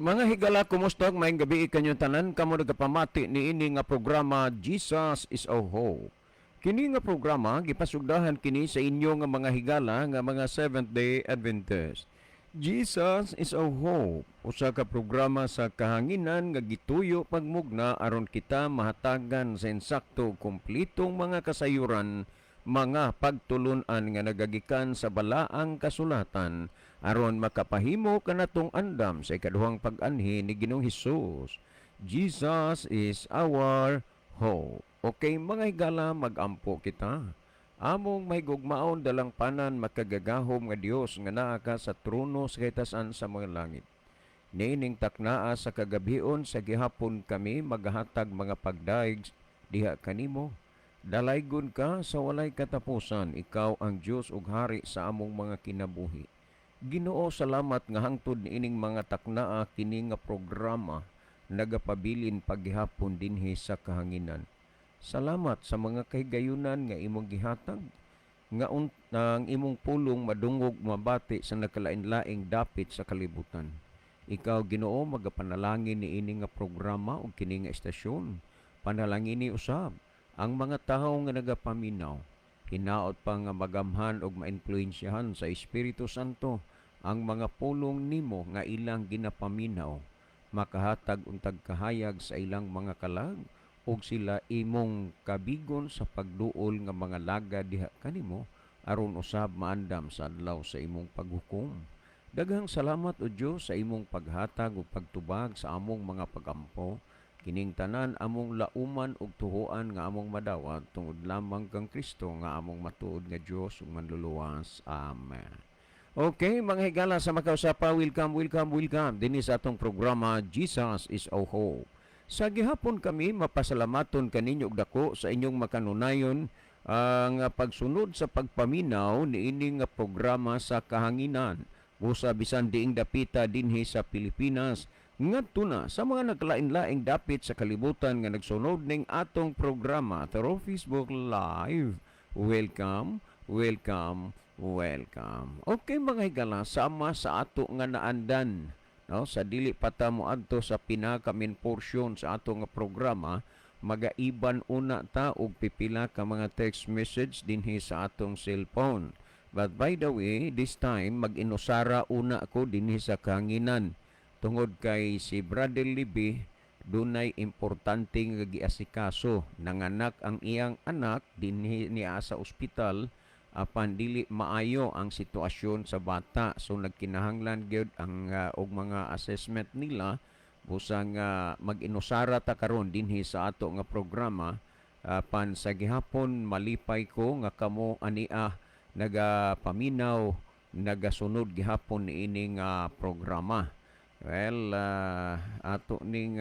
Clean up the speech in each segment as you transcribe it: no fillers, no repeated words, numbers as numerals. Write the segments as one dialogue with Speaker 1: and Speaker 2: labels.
Speaker 1: Mga higala, kumusta? Maayong gabii kanyong tanan, kamo nagapamati niini nga programa, Jesus is Our Hope. Kini nga programa gipasugdahan kini sa inyo nga mga higala nga mga Seventh-day Adventist. Jesus is Our Hope, usa ka programa sa kahanginan nga gituyo pagmugna aron kita mahatagan sa insakto ug kumplitong mga kasayuran, mga pagtulunan nga nagagikan sa balaang kasulatan aron makapahimo kanatong andam sa ikaduhang pag-anhi ni Ginoong Hesus. Jesus is our hope. Okay, mga higala, magampo kita. Among mahigugmaon, dalangpanan, makagagahom nga Dios nga naa ka sa trono sa kahitasan sa mga langit. Niining taknaa sa kagabhion sa gihapon, kami magahatag mga pagdaig diha kanimo. Dalaygon ka sa walay katapusan, ikaw ang Dios ug hari sa among mga kinabuhi. Ginoo, salamat nga hangtod niining mga taknaa kini nga programa nagapabilin paghihapon dinhi sa kahanginan. Salamat sa mga kahigayunan nga imong gihatag nga ang imong pulong madungog, mabati sa nagkalain-laing dapit sa kalibutan. Ikaw, Ginoo, magapanalangin niini nga programa ug kini nga estasyon. Panalangini usab ang mga tawo nga nagapaminaw. Hinaot pa nga magamhan ug maimpluwensyahan sa Espiritu Santo ang mga pulong nimo nga ilang ginapaminaw. Makahatag untag kahayag sa ilang mga kalag ug sila imong kabigon sa pagduol nga mga laga diha kanimo aron usab maandam sa adlaw sa imong paghukom. Daghang salamat, o Dios, sa imong paghatag ug pagtubag sa among mga pagampo. Kining tanan among lauman ug tuhoan nga among madawat tungod lamang kang Kristo nga among matuod nga Dios ug manluluwas. Amen. Okay, mga higala, sa makausapa, welcome, welcome, welcome dinhi sa atong programa, Jesus is Our Hope. Sa gihapon kami mapasalamaton kaninyo og dako sa inyong makanunayon ang pagsunod sa pagpaminaw niini nga programa sa kahanginan. Busa bisan diing dapita dinhi sa Pilipinas ngadto na sa mga naglain-laing dapit sa kalibutan nga nagsunod ning atong programa through Facebook Live. Welcome, welcome, welcome. Okay, mga higala, sama sa ato nga naandan, no, sa dili pa ta moadto sa pinaka main portion sa ato nga programa, magaiban una ta og pipila ka mga text message dinhi sa atong cellphone. But by the way, this time mag-inusara una ko dinhi sa kahanginan tungod kay si Brother Libby dunay importante nga giasikaso. Nanganak ang iyang anak dinhi niya sa ospital, apan dili maayo ang sitwasyon sa bata, so nagkinahanglan gyud ang og mga assessment nila. Busa nga mag-inusara ta karon dinhi sa ato nga programa. Apan sa gihapon, malipay ko nga kamo ania nagapaminaw, nagasunod gihapon niini nga programa. Well, ato ning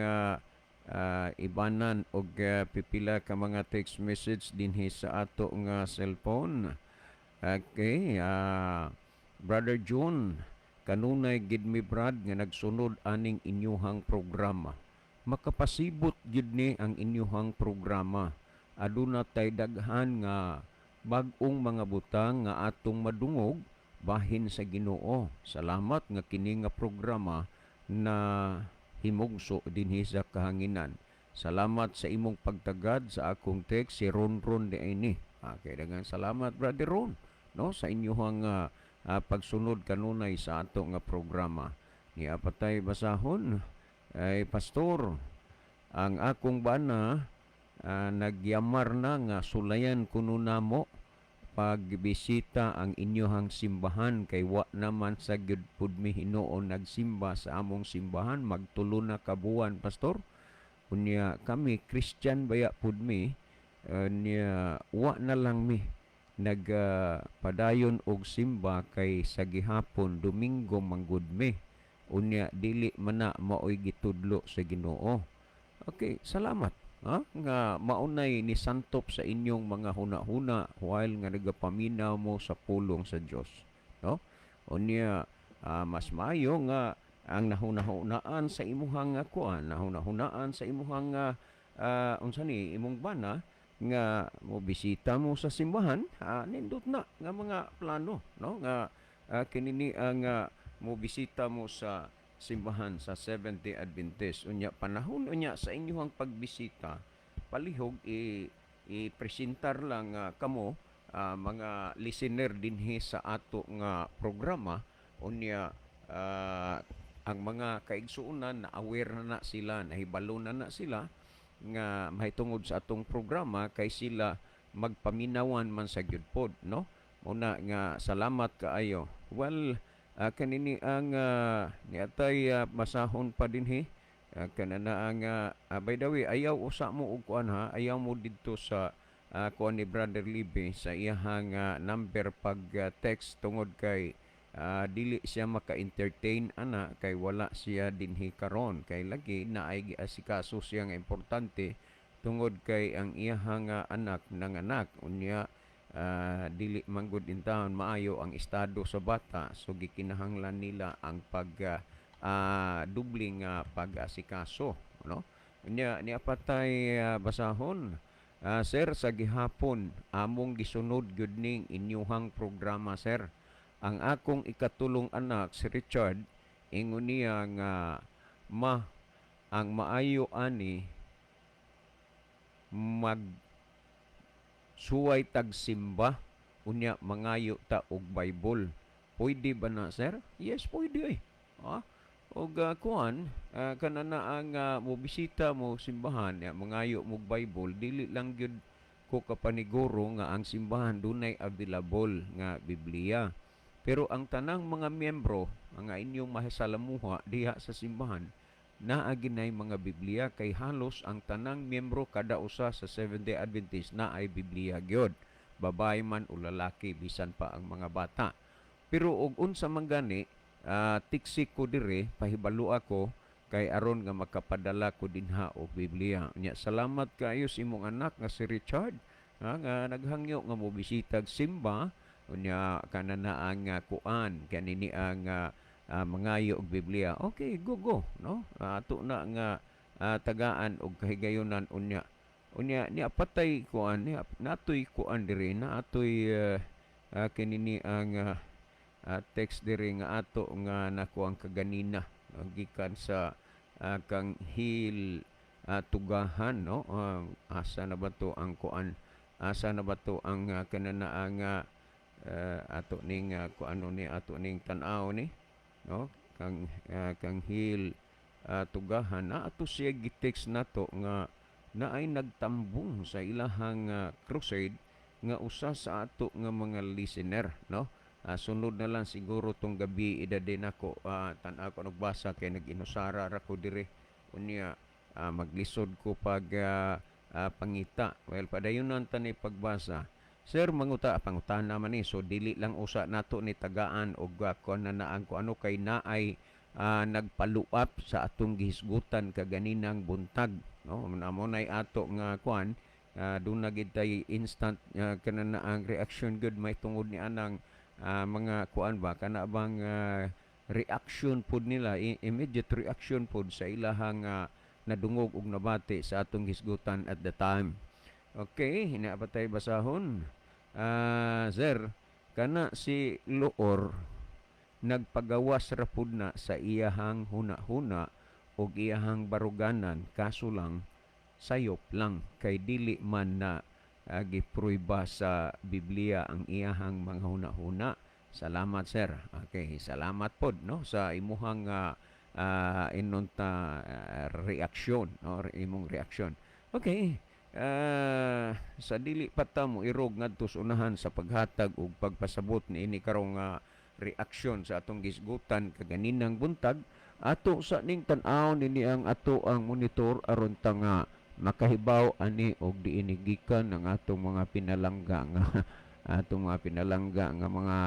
Speaker 1: ibanan og pipila ka mga text message dinhi sa ato nga cellphone. Okay, Brother John, kanunay gid mi, Brad, nga nagsunod aning inyuhang programa. Makapasibot gid ni ang inyuhang programa. Aduna tay daghan nga bag-ong mga butang nga atong madungog bahin sa Ginoo. Salamat nga kini nga programa na himugso dinhi sa kahanginan. Salamat sa imong pagtagad sa akong text, si Ron Ron diay ni. Okay, daghang salamat, Brother Ron, no, sa inyong pagsunod kanunay sa ato nga programa. Nia pa tay basahon ay, "Pastor, ang akong bana nagyamar na nga sulayan kuno namo pagbisita ang inyohang simbahan kay wa naman sa gyud pud mi hinuon nagsimba sa among simbahan magtulo na ka buwan, Pastor. Unya kami Christian baya pud mi, niya wa na lang mi nagpadayon og simba kay sa gihapon Domingo manggud mi. Unya dili man na maoy gitudlo sa Ginoo." Okay, salamat ha nga maunay ni santop sa inyong mga huna-huna while nga nagapaminaw mo sa pulong sa Dios, no? Unya mas maayo nga ang nahuna-hunaan sa imuhang kuan, nahuna-hunaan sa imuhang unsa ni imong bana nga mo bisita mo sa simbahan, nindot na nga mga plano, no, nga kini ni ang mo bisita mo sa simbahan sa Seventh-day Adventist. Unya panahon unya sa inyong pagbisita, palihog i i-presentar lang kamo mga listener dinhi sa ato nga programa. Unya ang mga kaigsuonan na aware na na sila, nahibalo na na sila nga mahitungod sa atong programa kay sila magpaminawan man sa gyud pod, no? Muna nga salamat kaayo. Well, kanini ang niatay basahon pa dinhi kanana ang by the way, ayaw usa mo og kuan ha, ayaw mo didto sa kuan ni Brother Libe sa iyahang number pag text tungod kay dili siya maka-entertain ana kay wala siya dinhi karon, kay lagi naay giasikaso siya nga importante tungod kay ang iyahang anak nanganak. Unya dili man gud intawon maayo ang estado sa bata, so gikinahanglan nila ang pag dubling pag-asikaso, no? Unya niya patay basahon. Sir, sa gihapon among gisunod gyud ning inyuhang programa, sir. Ang akong ikatulong anak, si Richard, ingon niya nga, "Ma, ang maayo ani mag suway tagsimba, unya mangayo ta og Bible. Pwede ba na, sir?" Yes, pwede eh. Og kuan kanana ang mo bisita mo simbahan ya, mangayo mo Bible, dili lang gyud ko kapaniguro nga ang simbahan dunay available nga Biblia. Pero ang tanang mga miyembro nga inyong mahasalamuha diha sa simbahan, naa ginay mga Biblia kay halos ang tanang miyembro kada usa sa Seventh-day Adventist na ay Biblia gyud. Babae man o lalaki, bisan pa ang mga bata. Pero og unsa man gani, tiksi ko dire, pahibalo ako kay aron nga makapadala ko dinha og Biblia. Nya salamat kaayo sa imong anak nga si Richard ha, nga naghangyo nga mobisitag simba, unya kanana ang kuan kanini ang mangayo og Biblia. Okay, go go, no? Ato na nga tagaan og kahigayonan unya. Unya niya patay kuan niya, natoy kuan diri na atoy kinini ang text diri nga ato nga nakuang kaganina, no, gikan sa kang Hil Tugahan, no? Asa na ba to ang kuan, asa na ba to ang kanana ang ato ning kuano ni, ato ning tan-aw ni, no? Kang Hil Tugahan na ato siya gi-text nato nga naay nagtambong sa ilahang crusade nga usa sa ato nga mga listener, no? Sunod na lang siguro tong gabi ida din ako tan-aw ko nagbasa kay nag-inusara ra ko dire. Unya maglisod ko pag pangita. Well, padayonan ta ni pagbasa. Sir, manguta pangutana man ni, so dili lang usa nato ni tagaan og kuan na naang ko ano kay naay nagpaluap sa atong gihisgutan kaganinang buntag, no? Mo nay ato nga kuan doon na gid tay instant kana na ang reaction good may tungod ni anang mga kuan ba, kana bang reaction pod nila, immediate reaction pod sa ilahang nadungog ug nabati sa atong hisgutan at the time. Okay, hina pa tayo basahon. Sir, kana si Loor nagpagawas ra pud na sa iyahang huna-huna ug iyahang baruganan, kaso lang sayop lang kay dili man na giprueba sa Biblia ang iyahang mga huna-huna. Salamat, sir. Okay, salamat pod, no, sa imuhang inunta reaksyon, no, imong reaksyon. Okay. Sa dili pa ta mo irog ngadto sa unahan sa paghatag ug pagpasabot niini karong reaksyon sa atong gisgutan kaganinang buntag, ato sa ning tan-aw nini ang ato ang monitor aron ta nga makahibaw ani og diini gikan ang atong mga pinalangga nga atong mga pinalangga nga mga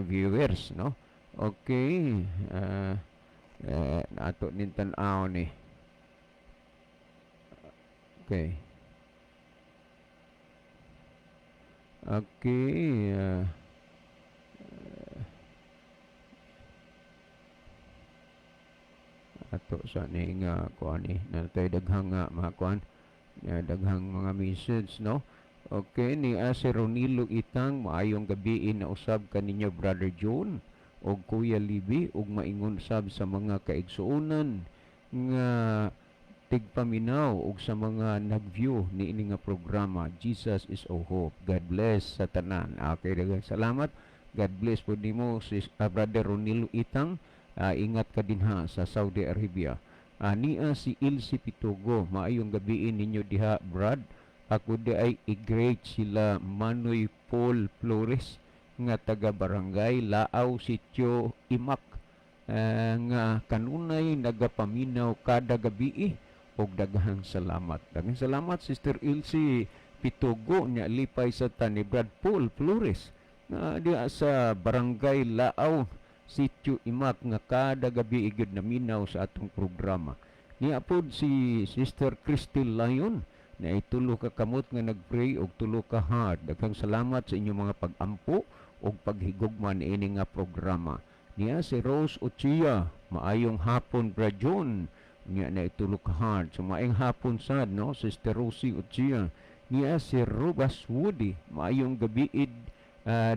Speaker 1: viewers, no? Okay, ato ning tan-aw ni. Okay, ato sa ni nga kuan ni natay daghang nga mga kuan, daghang mga message, no? Okay, ni si Ronilo Itang, maayong gabi na usab kaninyo, Brother June. og Kuya Libi ug maingon sab sa mga kaigsuonan nga tigpaminaw ug sa mga nag-view niini nga programa, Jesus is a Hope. God bless sa tanan. Okay, daghang salamat. God bless po nimo, sis, Brother Ronilo Itang. Ingat ka dinha sa Saudi Arabia. Nia si Ilse Pitugo, "Maayong gabii ninyo diha, Brad. Ako diay i-greet sila Manoy Paul Flores nga taga Barangay Laaw, Sitio Imak, nga kanunay nagapaminaw kada gabii og daghang salamat." Daghang salamat, Sister Ilse Pitugo. Nya lipay sa ta ni Brad Paul Flores nga diha sa Barangay Laaw, Sitio Imak, nga kada gabii gyud naminaw sa atong programa. Niya pod si Sister Christy Lyon na tulo ka kamot nga nagpray og tulo ka heart. Daghang salamat sa inyong mga pag-ampo ug paghigugma niini nga programa. Niya si Rose Ochia, "Maayong hapon, Brad John." Niya na tulo ka heart. So maayong hapon sad, no, Sister Rosie Ochia. Niya si Rubas Woody, "Maayong gabii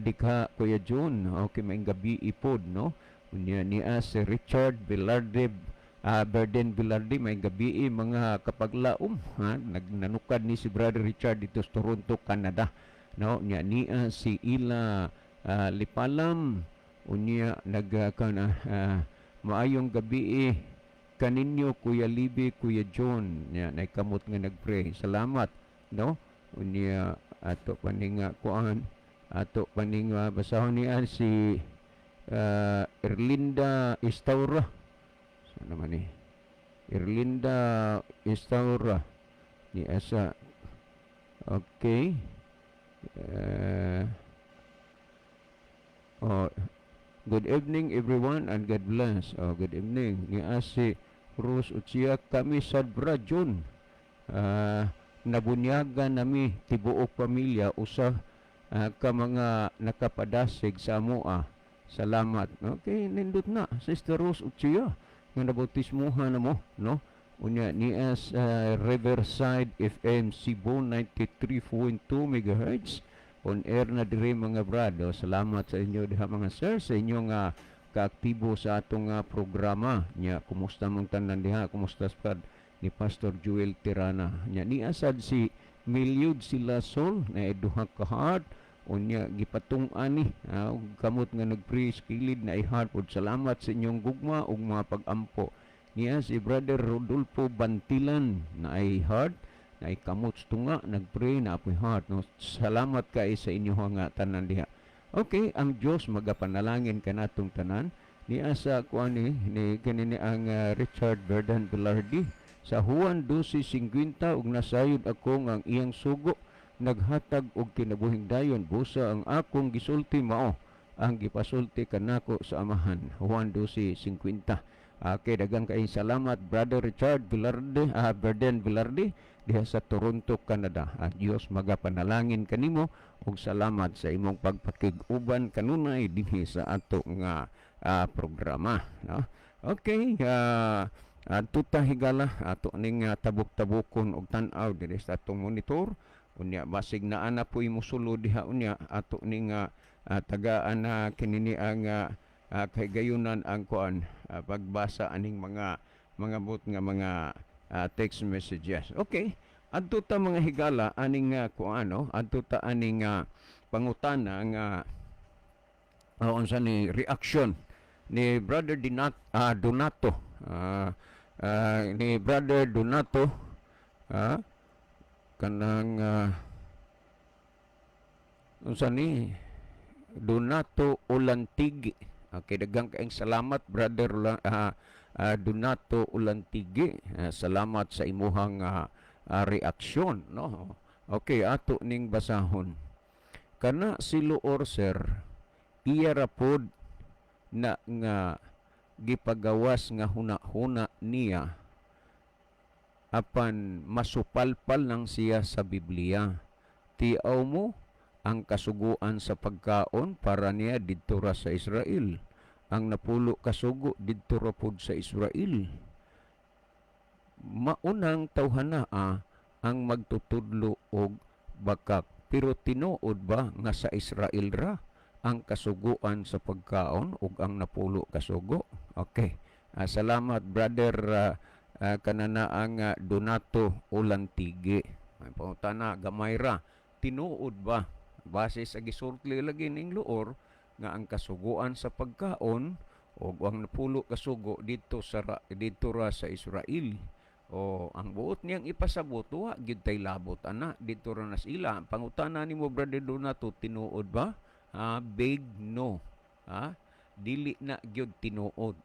Speaker 1: dika, Kuya John." Okay, maayong gabii pod, no. Unya niya si Richard Velarde, Berden Velarde, "Maayong gabii, mga kapaglaom," ha. Nagnanukad ni si Brother Richard dito sa Toronto, Canada, no. Nya niya si Ila Lipalam, unya nag kana "Maayong gabii kaninyo, Kuya Libi, Kuya John." Nya naikamot nga nagpray. Salamat, no. Unya ato pa ni nga kuan, ato pa ni nga basahon niya si Erlinda Istaura. Saan naman ni Erlinda Istaura ni asa? Okay. Oh, "Good evening, everyone, and God bless." Oh, good evening. Ni si Rose Uchia, "Kami sa Brajon. Nabunyagan nami tibuok pamilya, usa ka mga nakapadasig sa amoa. Salamat." Okay, nindot na, Sister Rose Uchia, nga nabautismuhan na mo, no? Unya niya sa Riverside FM Cebu 93.2 MHz. "On air na dire, mga brad." O, salamat sa inyo diha, mga sir, sa inyong kaaktibo sa atong programa. Nya kumusta mong tanan diha? Kumusta sad ni Pastor Joel Tirana? Nya niya sad si Milyud sila Sol na duha ka heart. Unya gipatung-an ni og kamot nga nagpray kilid na i-heart pod. Salamat sa inyong gugma ug mga pag-ampo. Niya si Brother Rodolfo Bantilan na ay heart na ay kamot tunga nagpray na apoy heart, no. Salamat kay sa inyo nga tanan diha. Okay, ang Dios magapanalangin kanatong tanan. Niya sa kuan ni kanini ang Richard Verdan Velarde, sa Juan 12:50, "Ug nasayod ako nga ang iyang sugo naghatag og kinabuhing dayon, busa ang akong gisulti mao ang gipasulti kanako sa Amahan." Juan 12:50. Okay, daghang kay salamat, Brother Richard Velarde, Verden Velarde diha sa Toronto, Canada. Dios magapanalangin kanimo ug salamat sa imong pagpakig-uban kanunay dinhi sa ato nga programa, no? Okay, adto ta, higala, ato ning tabok-tabokon og tan-aw diri sa atong monitor. Unya basig naa na po'y mosulod diha, unya ato ning tagaan na kinini ang kahigayunan ang kuan, pagbasa aning mga bot nga mga text messages. Okay. Adto ta, mga higala, aning kuan, no? Adto ta aning pangutana nga unsa ni reaction ni Brother Donato, ni Brother Donato, kanang unsa ni Donato Ulantigi. Okay, daghang kaayong salamat, Brother Donato Ulantigi. Salamat sa imuhang reaksyon, no. Okay, ato ning basahon. Kana si Luor, sir, iya ra pod na nga gipagawas nga huna-huna niya, apan masupalpal lang siya sa Biblia. Tiaw mo ang kasuguan sa pagkaon, para niya didto ra sa Israel. Ang napulo kasugo, didto ra pod sa Israel. Maunang tawhana ang magtutudlo og bakak. Pero tinuod ba nga sa Israel ra Ang kasuguan sa pagkaon ug ang napulo ka sugo. Okay. Salamat, brother, kanana ang Donato Ulantigi. May pangutana, gamay ra. Tinuod ba base sa gisulti lagi ning luor nga ang kasuguan sa pagkaon ug ang napulo ka sugo didto ra sa Israel? O ang buot niyang ipasabot, wa gyud tay labot ana, didto ra na sila. Ang pangutana nimo, Brother Donato, tinuod ba? Big no. Dili na gyud tinuod.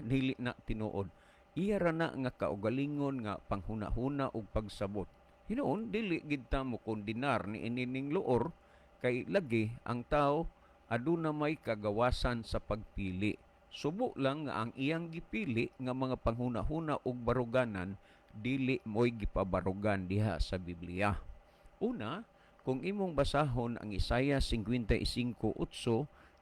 Speaker 1: Dili na tinuod. Iya ra na nga kaugalingon nga panghuna-huna ug pagsabot. Hinuon dili gid ta mo kondenar ni inining luor kay lagi ang tao aduna may kagawasan sa pagpili. Subo lang nga ang iyang gipili nga mga panghuna-huna ug baruganan dili mo'y gipabarugan diha sa Biblia. Una, kung imong basahon ang Isaiah 55:8,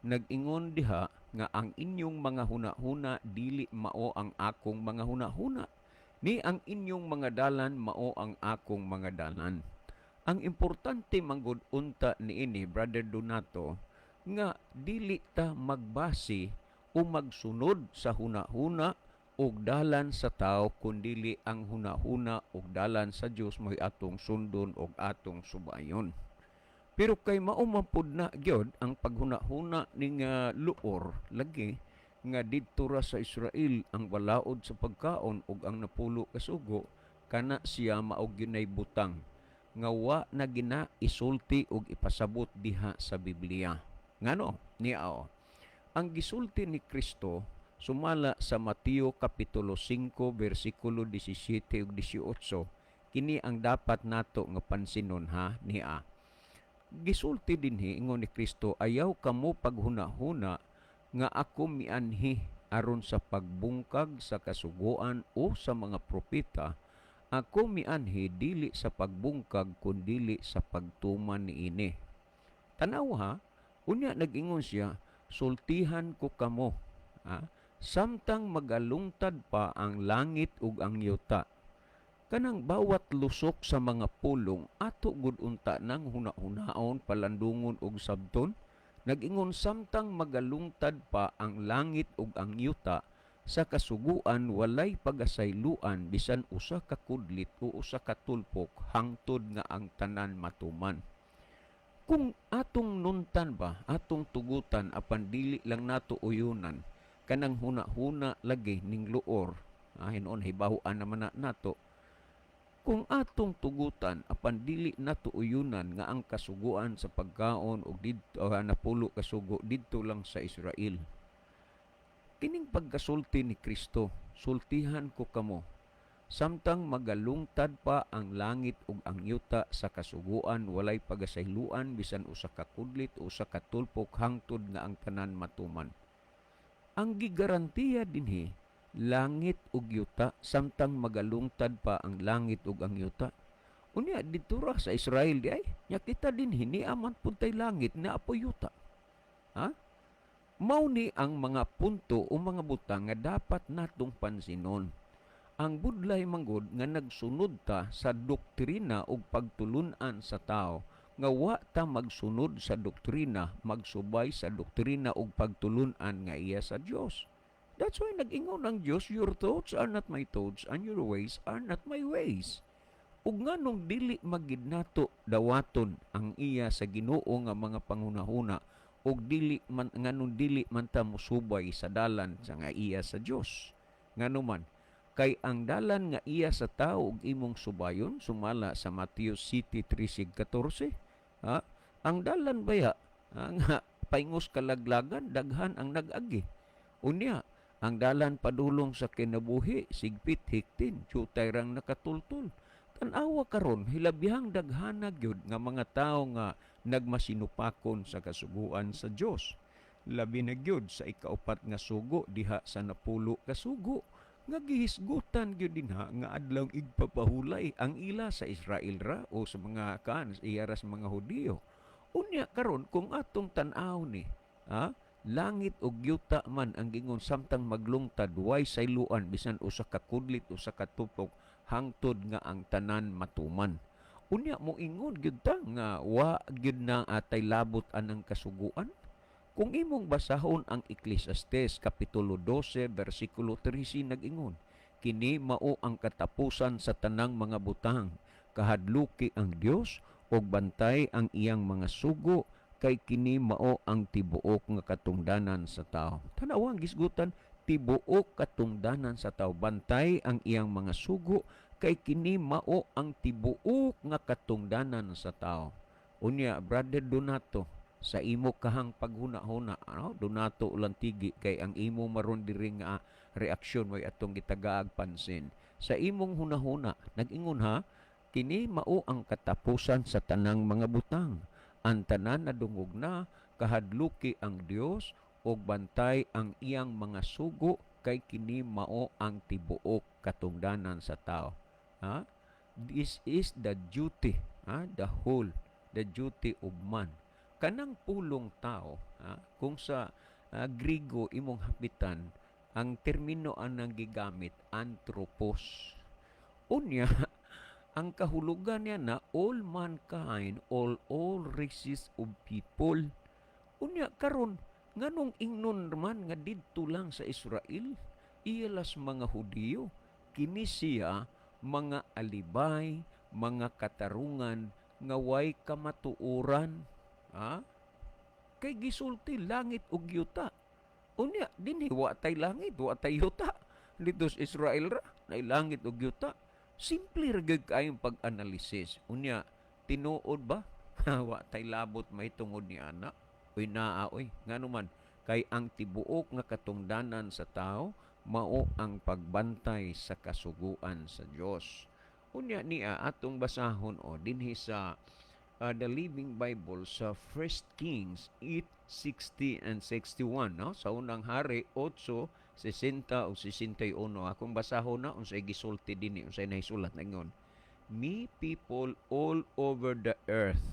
Speaker 1: nag-ingon diha nga ang inyong mga huna-huna dili mao ang akong mga huna-huna, ni ang inyong mga dalan mao ang akong mga dalan. Ang importante manggod unta niini, Brother Donato, nga dili ta magbase o magsunod sa huna-huna ug dalan sa tao, kundili ang huna-huna ug dalan sa Dios mo'y atong sundon ug atong subayon. Pero kay mao man pud na gyud ang paghuna-huna ning luor lagi nga didto ra sa Israel ang balaod sa pagkaon ug ang napulo ka sugo, kana siya mao gyunay butang nga wa na gina isulti ug ipasabot diha sa Biblia. Ngano? Niya, ang gisulti ni Kristo sumala sa Mateo kapitulo 5 bersikulo 17 ug 18, kini ang dapat nato nga pansinon, ha. Niya gisulti dinhi, ingon ni Kristo, "Ayaw kamo paghuna-huna nga ako mianhi aron sa pagbungkag sa kasuguan o sa mga propeta. Ako mianhi dili sa pagbungkag kundili sa pagtuman niini." Tanaw ha, unya nag-ingon siya, "Sultihan ko kamo, ha? Samtang magalungtad pa ang langit ug ang yuta," kanang bawat lusok sa mga pulong ato gud unta nang huna-hunaon, palandungon ug sabton. Nag-ingon, samtang magalungtad pa ang langit ug ang yuta, sa kasuguan walay pagasayloan bisan usa ka kudlit o usa ka tulpok hangtod nga ang tanan matuman. Kung atong nuntan ba, atong tugutan apan dili lang nato uyunan kanang huna-huna lagi ning luor, hinuon hibaw-an naman na nato, kung atong tugutan apan dili nato uyunan nga ang kasuguan sa pagkaon og didto napulo ka sugo didto lang sa Israel, kining pagkasulti ni Kristo, "Sultihan ko kamo, samtang magalungtad pa ang langit ug ang yuta, sa kasuguan walay pagasayloan bisan usa ka kudlit o usa ka tulpok hangtod nga ang tanan matuman." Ang gigarantiya dinhi, langit ug yuta, samtang magalungtad pa ang langit ug ang yuta. Unya didto ra sa Israel di ay? Nya kita dinhi naa man pud tay langit, naa poy yuta. Ha? Mao ni ang mga punto o mga butang nga dapat natong pansinon. Ang budlay manggod nga nagsunod ta sa doktrina ug pagtulun-an sa tao, nga wa ta magsunod sa doktrina, magsubay sa doktrina ug pagtulun-an nga iya sa Dios. That's why nag-ingon ang Dios, "Your thoughts are not my thoughts and your ways are not my ways." Ug nganong dili magid nato dawaton ang iya sa Ginoo nga mga panghunahuna ug dili man, nganong dili man ta mosubay sa dalan sa nga iya sa Dios? Ngano man kay ang dalan nga iya sa tao ug imong subayon sumala sa Mateo 7:13-14, ha, ang dalan baya nga paingos kalaglagan, daghan ang nag-agi. Unya ang dalan padulong sa kinabuhi sigpit hiktin, dyutay rang nakatultol. Tan-awa karon, hilabihang daghana gyud nga mga tawo nga nagmasinupakon sa kasuguan sa Dios, labi na gyud sa ikaupat nga sugo diha sa napulo ka sugo nga gihisgutan gyud dinha nga adlaw igpapahulay ang ila sa Israel ra o sa mga kan iya ra sa mga Hudiyo. Unya karon kung atong tan-aw ni, ha, langit ug yuta man ang gingon, samtang maglungtad way sayloan bisan usa ka kudlit, usa ka tulpok hangtod nga ang tanan matuman. Unya moingon gyud ta nga wa gyud na atay labot anang kasuguan. Kung imong basahon ang Ecclesiastes kapitulo 12 versikulo 13, nag-ingon, "Kini mao ang katapusan sa tanang mga butang. Kahadluki ang Dios ug bantay ang iyang mga sugo, kay kini mao ang tibuok nga katungdanan sa tao." Tanawa ang gisgutan, tibuok katungdanan sa tao. Bantay ang iyang mga sugo, kay kini mao ang tibuok nga katungdanan sa tao. Unya, Brother Donato, sa imo kahang paghuna-huna, ano, Donato Ulantigi, kay ang imo maron diri nga reaksyon mo'y atong gitagaag pansin. Sa imong hunahuna, nag-ingon ha, kini mao ang katapusan sa tanang mga butang. Ang tanan nadungog na, kahadluki ang Dios ug bantay ang iyang mga sugo, kay kini mao ang tibuok katungdanan sa tao. Ha? This is the duty, ha? The whole, the duty of man. Kanang pulong tao, ha? Kung sa Grigo imong hapitan, ang termino anang gigamit, anthropos. Unya, ang kahulugan niya na all mankind, all races of people. Unya karon, nganong ingnon man nga didto lang sa Israel, iyalas mga Hudiyo? Kini siya mga alibay, mga katarungan nga way kamatuoran. Ha? Kay gisulti langit ug yuta. Unya dinhi wa tay langit, wa tay yuta. Dito sa Israel ra, nay langit ug yuta. Simple ra gyud kaayong pag-analisis. Unya, tinuod ba? Wa tay labot may tungod ni ana. Uy naa oy, ngano man kay ang tibuok nga katungdanan sa tao mao ang pagbantay sa kasuguan sa Dios. Unya niya atong basahon o dinhi sa the Living Bible sa 1 Kings 8:60 and 61, no? Sa Unang Hari 8:60 o 61, akong basahon na unsay gisulti dinhi, unsay nahisulat ingon, "Me people all over the earth."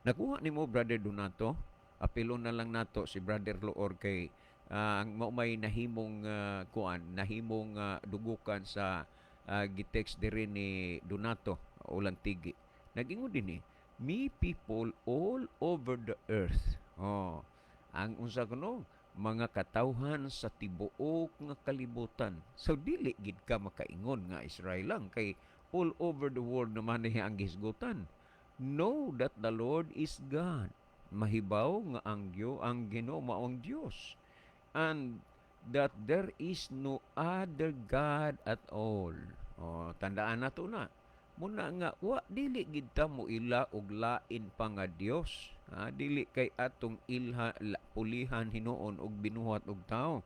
Speaker 1: Nakuha nimo, Brother Donato? Apilon na lang nato si Brother Loor kay ang mao may nahimong kuan, nahimong dugukan sa gitext diri ni Donato Ulantigi. Nagingon dinhi, "Me people all over the earth." Oh, ang unsa kuno mga katawhan sa tibuok nga kalibutan. So dili gid ka makaingon nga Israel lang kay all over the world naman niya ang gisgutan. "Know that the Lord is God." Mahibaw nga ang Diyo, ang Ginoo mao ang Dios. "And that there is no other God at all." Oh, tandaan nato na. Muna nga wa dili gid ta mo ila og lain pa nga Dios. Ha, dili kay atong ilha la, pulihan hinuon og binuhat og tao.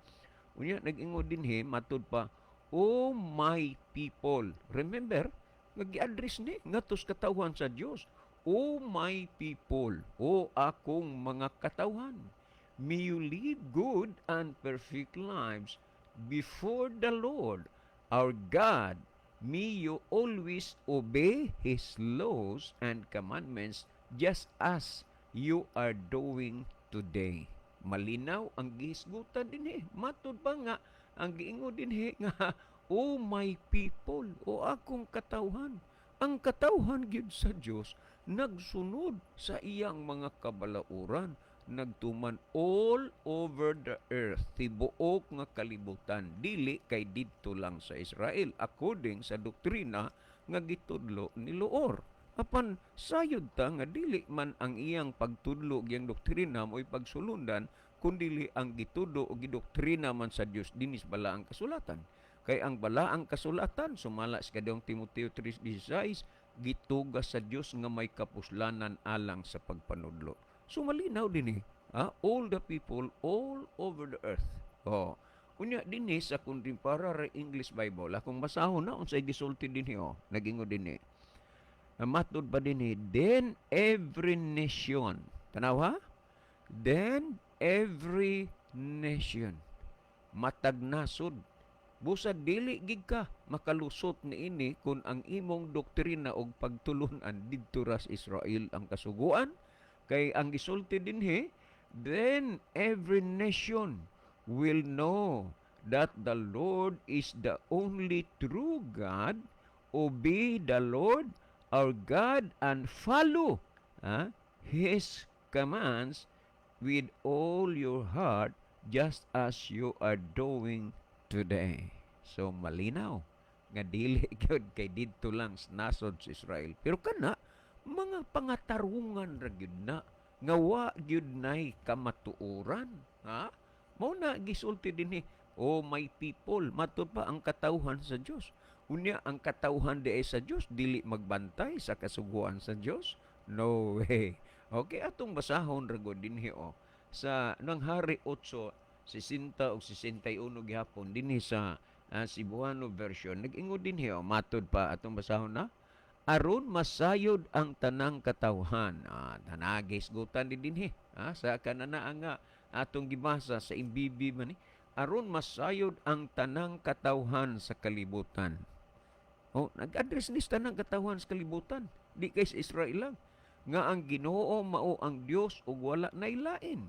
Speaker 1: Unya nag-ingon dinhi matud pa, "Oh my people." Remember, nga gi-address ni ngadto sa katawhan sa Dios. "Oh my people, o akong mga katawhan, may you live good and perfect lives before the Lord our God. May you always obey His laws and commandments, just as you are doing today." Malinaw ang gihisgutan dinhi. Matud pa nga ang giingon dinhi nga "Oh my people," o akong katawhan. Ang katawhan gyud sa Dios nagsunod sa iyang mga kabalauran, nagtuman all over the earth, tibuok nga kalibutan, dili kay didto lang sa Israel according sa doktrina nga gitudlo ni Loor. Apan sayod ta nga dili man ang iyang pagtudlo, iyang doktrina mo'y pagsulundan, kundili ang gitudlo o gidoktrina man sa Dios dinis Balaang Kasulatan. Kay ang Balaang Kasulatan, sumala sa Ikaduhang Timoteo 3:16, gitugas sa Dios nga may kapuslanan alang sa pagpanudlo. So malinaw dinhi, ah, all the people all over the earth. Oh. Unya dinhi sa Contemporary English Bible, akong basahon na unsay gisulti dinhi oh, nagingon dinhi. Matud pa dinhi, "Then every nation." Tanaw ha? "Then every nation." Matag nasod. Busa dili gid ka makalusot niini kung ang imong doktrina og pagtulunan didto ra sa Israel ang kasuguan, kay ang gisulti dinhi, "Then every nation will know that the Lord is the only true God, obey the Lord our God and follow His commands with all your heart, just as you are doing today." So malinaw nga dili gyud kay didto lang sa nasod sa Israel. Pero kana mga pangatarungan ra gyud na nga wa gyud nay kamatuoran, ha? Mao na gisulti dinhi, "Oh my people," matud pa ang katawhan sa Dios. Unya ang katawhan diay sa Dios dili magbantay sa kasuguan sa Dios? No way. Okay, atong basahon ra gud dinhi oh sa nang Hari 8:60 ug 61 gihapon dinhi sa Cebuano version. Nag-ingon dinhi oh, matud pa, atong basahon na aron masayod ang tanang katawhan. Tanagis gutan di dinhi. Sa kanana nga atong gibasa sa MBB man ni, aron masayod ang tanang katawhan sa kalibutan. Oh, nag-address ni sa tanang katawhan sa kalibutan. Di kay sa Israel lang. Nga ang Ginoo mao ang Dios ug wala nay lain.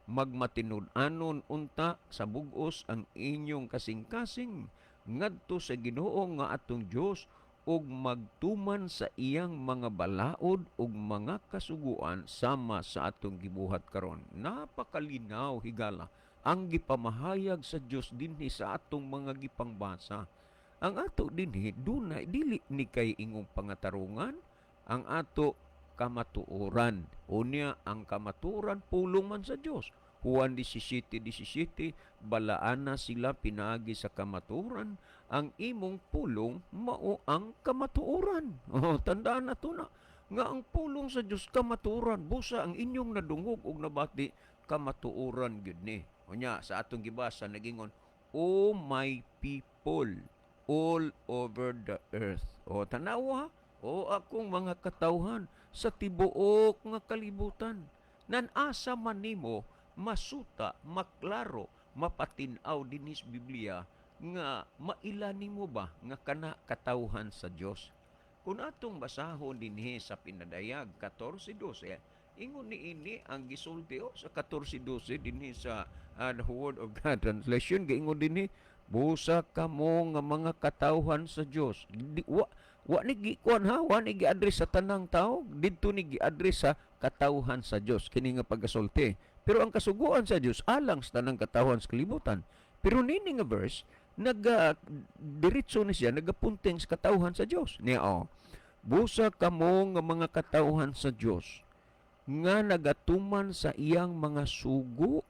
Speaker 1: Magmatinud-anon unta sa bug-os ang inyong kasing-kasing ngadto sa Ginoo nga atong Dios ug magtuman sa iyang mga balaod ug mga kasuguan sama sa atong gibuhat karon. Napakalinaw, higala, ang gipamahayag sa Dios dinhi sa atong mga gipangbasa. Ang ato dinhi dunay dili ni kay ingong pangatarungan, ang ato kamatuoran. Unya ang kamatuoran pulong man sa Dios. Juan 17:17, "Balaana sila pinaagi sa kamatuoran, ang imong pulong mao ang kamatuoran." Oh, tandaan na to na nga ang pulong sa Dios kamatuoran. Busa ang inyong nadungog ug nabati, kamatuoran gyud ni. Unya sa atong gibasa nagingon, "Oh my people all over the earth." O tanawa, o akong mga katawhan sa tibuok nga kalibutan. Nan-asa man nimo masuta, maklaro, mapatin-aw dinhi sa Biblia nga maila nimo ba nga kana katawhan sa Dios? Kung atong basahon dinhi sa Pinadayag 14:12, ingon ni ini ang gisulti o sa 14:12 dinhi sa the Word of God translation, giingon dinhi, "Busa kamo nga mga katawhan sa Dios." Di, wa ni gikuan ha, wa ni gi-address sa tanang tao, didto ni gi-address sa katawhan sa Dios kini nga pagkasulti. Pero ang kasuguan sa Dios alang sa tanang katawhan sa kalibutan. Pero nini nga verse naga diretso ni siya, nagapunting sa katawhan sa Dios. Niya oh. "Busa kamo nga mga katawhan sa Dios nga nagatuman sa iyang mga sugo."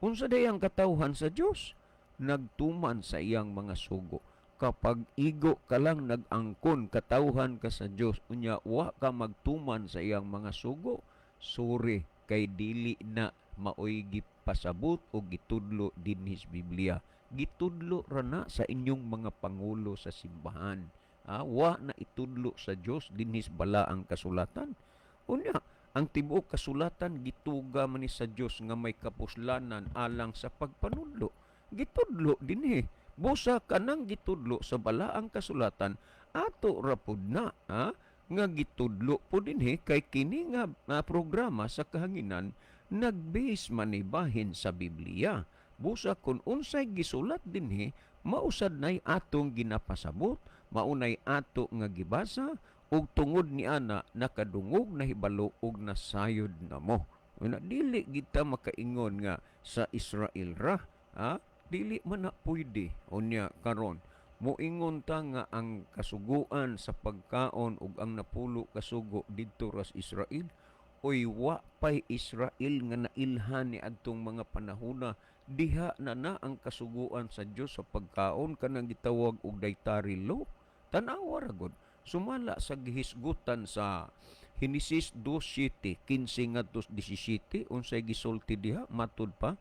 Speaker 1: Unsa day ang katawhan sa Dios? Nagtuman sa iyang mga sugo. Kapag igo ka lang nag-angkon, katawhan ka sa Dios, unya wa ka magtuman sa iyang mga sugo, sorry kay dili na maoy gipasabot o gitudlo dinhi sa Biblia. Gitudlo ra na sa inyong mga pangulo sa simbahan. Wa na itudlo sa Dios dinhi sa balaang kasulatan. Unya, ang tibuok kasulatan gituga man ni sa Dios nga may kapuslanan alang sa pagpanudlo. Gitudlo dinhi. Busa kanang gitudlo sa balaang kasulatan, ato ra pud na ha, nga gitudlo po dinhi kay kini nga programa sa kahanginan nag-base man ni bahin sa Biblia. Busa kung unsay gisulat dinhi, mausad nay atong ginapasabot, maunay ato nga gibasa, ug tungod ni ana nakadungog, nahibalo ug nasayod na mo. Una, dili kita makaingon nga sa Israel ra, ha? Dili man na pwede. Unya karon moingon ta nga ang kasuguan sa pagkaon ug ang napulo kasugo didto ra sa Israel. Oy, wa pay Israel nga nailhan ni adtong mga panahona, diha na na ang kasuguan sa Dios sa pagkaon, kanang gitawag og dietary law. Tan-awa ra gud sumala sa gihisgutan sa Henesis 2:7, 15 ngadto 17, unsay gisulti diha? Matud pa,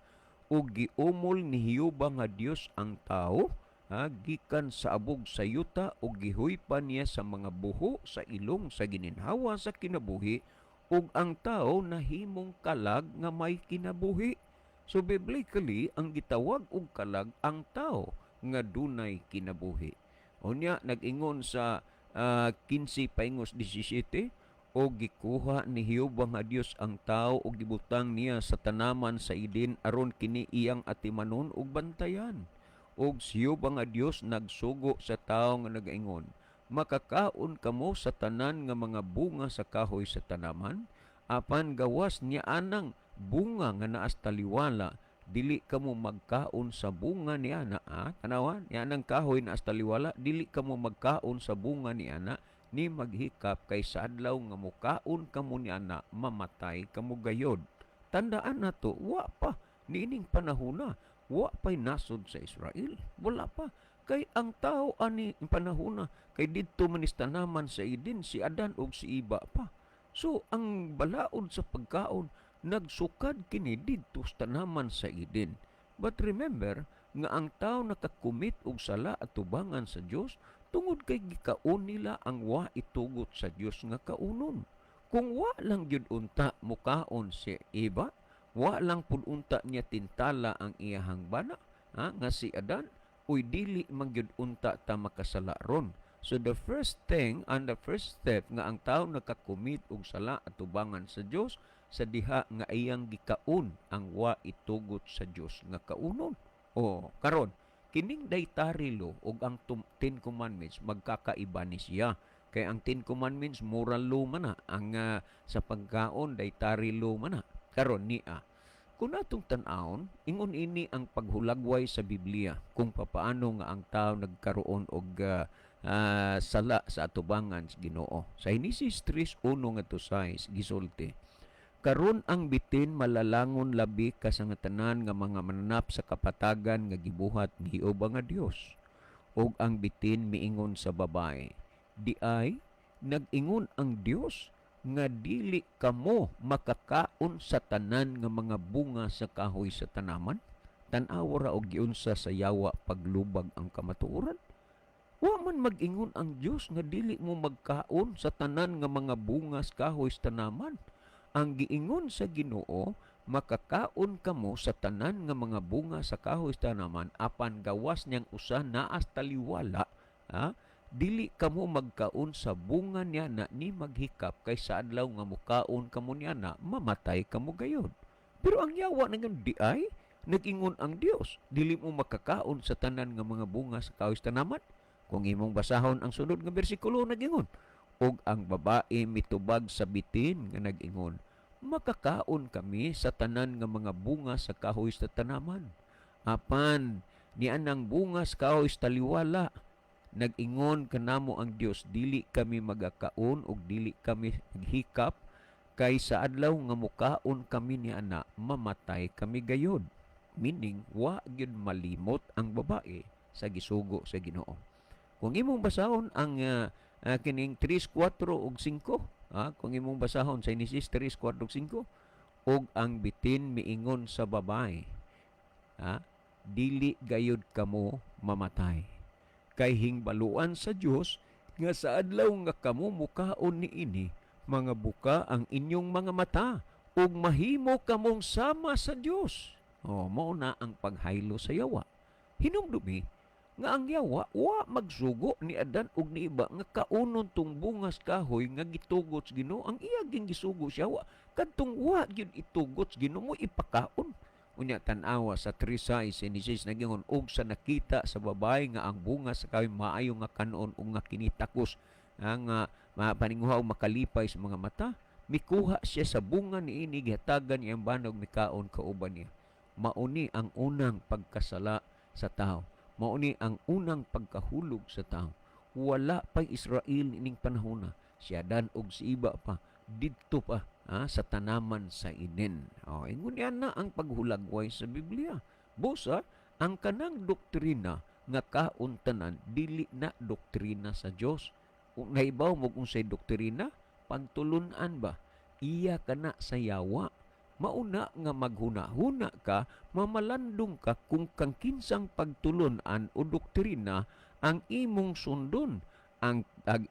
Speaker 1: "Ug giumol ni Jehova nga Dios ang tao, ha, gikan sa abog sa yuta ug gihuypan niya sa mga buho sa ilong sa gininhawa sa kinabuhi, ug ang tao nahimong kalag nga may kinabuhi." So biblically, ang gitawag og kalag ang tao nga dunay kinabuhi. Unya nag-ingon sa 15 paingos 17, "O gikuha ni Jehova nga Dios ang tao ug gibutang niya sa tanaman sa Eden aron kini iyang atimanon ug bantayan. Ug si Jehova nga Dios nagsugo sa tao nga nagaingon, 'Makakaon kamo sa tanan nga mga bunga sa kahoy sa tanaman, apan gawas niya anang Bunga nga naas taliwala, dili kamo magkaon sa bunga niana, ha? Tanawa, nianang kahoy naas taliwala, dili kamo magkaon sa bunga niana ni maghikap, kay sa adlaw nga mukaon kamo niana, mamatay kamo gayod. Tandaan nato, wa pa niining panahona, wa pa'y nasod sa Israel, wala pa. Kay ang tao ani panahona kay didto man is tanaman sa Eden, si Adan ug si Iba pa. So ang balaod sa pagkaon nagsukad kini didto sa tanaman sa Eden. But remember nga ang tao nakakumit og sala atubangan sa Dios tungod kay gikaon nila ang wa itugot sa Dios nga kaunon. Kung wa lang gyud unta mukaon si Eva, wa lang pud unta niya tintala ang iyahang bana, ha, nga si Adan, uy, dili man gyud unta ta makasala ron. So the first thing and the first step nga ang tao nakakumit og sala atubangan sa Dios sa diha nga iyang gikaon ang wa itugot sa Dios nga kaunon. O karon, kining dietary law ug ang Ten Commandments, magkakaiba ni siya. Kay ang Ten Commandments, moral law man na, ang sa pagkaon, dietary law man na. Karon niya, kung atong tan-awon, ingon ini ang paghulagway sa Biblia kung papaano nga ang tao nagkaroon og sala sa atubangan sa Ginoo. Sa Genesis 3:1 ngadto 6, gisulti, "Karon ang bitin malalangon labi ka sa nga tanan nga mga mananap sa kapatagan nga gibuhat ni Jehova nga Dios. Ug ang bitin miingon sa babae, 'Diay nag-ingon ang Dios nga dili kamo makakaon sa tanan nga mga bunga sa kahoy sa tanaman?'" Tan-awa ra og giunsa sa yawa paglubag ang kamatuoran. Wa man mag-ingon ang Dios nga dili mo magkaon sa tanan nga mga bunga sa kahoy sa tanaman. Ang giingon sa Ginoo, makakaon kamo sa tanan nga mga bunga sa kahoy sa tanaman, apan gawas niyang usa naas taliwala, ha? Dili kamo magkaon sa bunga niya na ni maghikap, kay sa adlaw nga mukaon kamo niya na, mamatay kamo gayod. Pero ang yawa nangon, "Diay nag-ingon ang Dios dili mo makakaon sa tanan nga mga bunga sa kahoy sa tanaman?" Kung imong basahon ang sunod nga bersikulo, nagingon, "Ug ang babae mitubag sa bitin nga nag-ingon, 'Makakaon kami sa tanan nga mga bunga sa kahoy sa tanaman. Apan nianang bunga sa kahoy sa taliwala, nag-ingon kanamo ang Dios, dili kami magakaon ug dili kami maghikap, kay sa adlaw nga mukaon kami niana, mamatay kami gayod.'" Meaning, wa gyud malimot ang babae sa gisugo sa Ginoo. Kung imong basahon ang kining 3, 4 ug 5, kung imong basahon sa Genesis 3, 4 ug 5, "Ug ang bitin miingon sa babae, ha, 'Dili gayod kamo mamatay. Kay hingbaluan sa Dios nga sa adlaw nga kamo mukaon niini, mga buka ang inyong mga mata ug mahimo kamong sama sa Dios.'" Oh, mao na ang paghaylo sa yawa. Hinumdumi nga ang yawa wa magsugo ni Adan ug ni Iba nga kaunon tong bungas kahoy nga gitugot sa Ginoo. Ang iya ging gisugo siya wa kadtong wa gyud itugot sa Ginoo mo ipakaon. Unya tan-awa sa 3:6 Genesis, nagingon, "Ug sa nakita sa babae nga ang bunga sa kahoy maayo nga kanon ug nga kini takos ang mapaninguha og makalipay sa mga mata, mikuha siya sa bunga niini, gihatagan niya ang bana ug mikaon kauban niya." Mauni ang unang pagkasala sa tao. Mauni ang unang pagkahulog sa tao. Wala pa'y Israel ining panahona. Si Adan og si Iba pa didto pa, ha, sa tanaman sa Eden. O, ingon yan na ang paghulagway sa Biblia. Busa, ang kanang doktrina nga kauntanan, dili na doktrina sa Dios. Kung nahibaw mo kung say doktrina, pagtulunan ba? Iya ka na sa yawa. Mauna nga maghuna-huna ka, mamalandong ka kung kang kinsang pagtulunan o doktrina ang imong sundon. Ang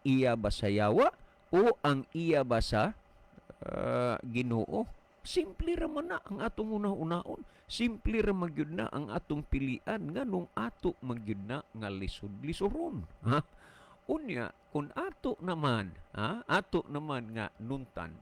Speaker 1: iya ba sa yawa o ang iya ba sa Ginoo? Simple ra man na ang atong una-unaon. Simple ra man gyud na ang atong pilian, nganong ato man gyud na nga lisod-lisoron. Ha? Unya, kung ato naman, ha, ato naman nga nuntan,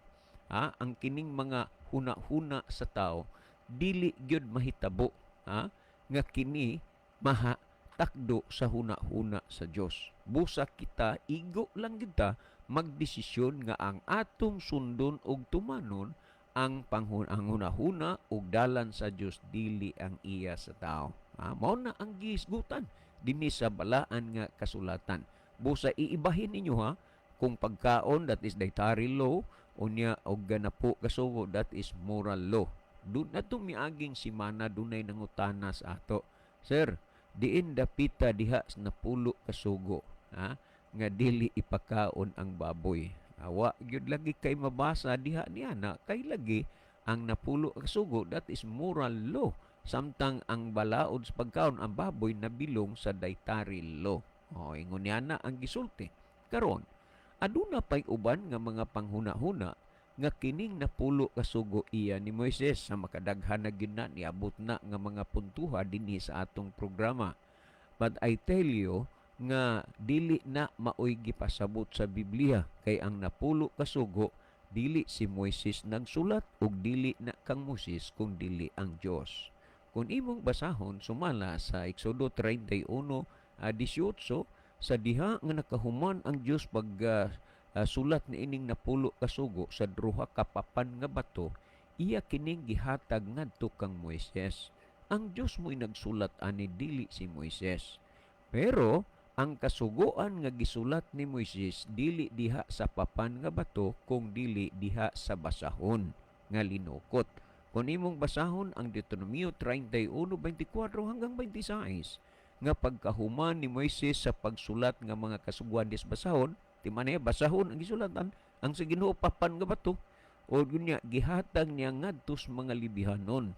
Speaker 1: ha, ang kining mga huna-huna sa tao, dili gyud mahitabo, ha, nga kini maha takdo sa huna-huna sa Dios. Busa kita igo lang gyud ta magdesisyon nga ang atong sundon og tumanon Ang hunahuna ug dalan sa Dios dili ang iya sa tao. Ah, mao na ang gihisgutan dinhi sa Balaan nga Kasulatan. Busa iibahin ninyo ha, kung pagkaon, that is dietary law, unya og napulo ka sugo, that is moral law. Dun na miaging simana, dunay nangutana sa ato, "Sir, diin dapita diha sa napulo ka sugo, ha, nga dili ipakaon ang baboy?" Awa gyud lagi kay mabasa diha niya na kay lagi ang napulo ka sugo, that is moral law, samtang ang balaod sa pagkaon ang baboy nabilong sa dietary law. O, ingon niya na ang gisulti. Karon, aduna pay uban nga mga panghuna-huna nga kining napulo ka sugo iya ni Moises, sa makadaghan na gyud na niabot na nga mga puntuha dinhi sa atong programa. But I tell you nga dili na maoy gipasabot sa Biblia, kay ang napulo ka sugo dili si Moises nagsulat ug dili na kang Moises kung dili ang Dios. Kung imong basahon sumala sa Exodo 31:18, sa diha nga nakahuman ang Dios pag sulat ni ining napulo ka sugo sa duha ka papan nga bato, iya kining gihatag ngadto kang Moises. Ang Dios mo'y nagsulat ani, dili si Moises. Pero ang kasuguan nga gisulat ni Moises dili diha sa papan nga bato kung dili diha sa basahon nga linukot. Kung imong basahon ang Deuteronomio 31:24 hanggang 26, nga pagkahuman ni Moises sa pagsulat nga mga kasuguan dis basahon, ti man basahon ang gisulatan ang sa Ginoo, papan nga bato, o unya gihatag niya ngadto sa mga Lebihanon.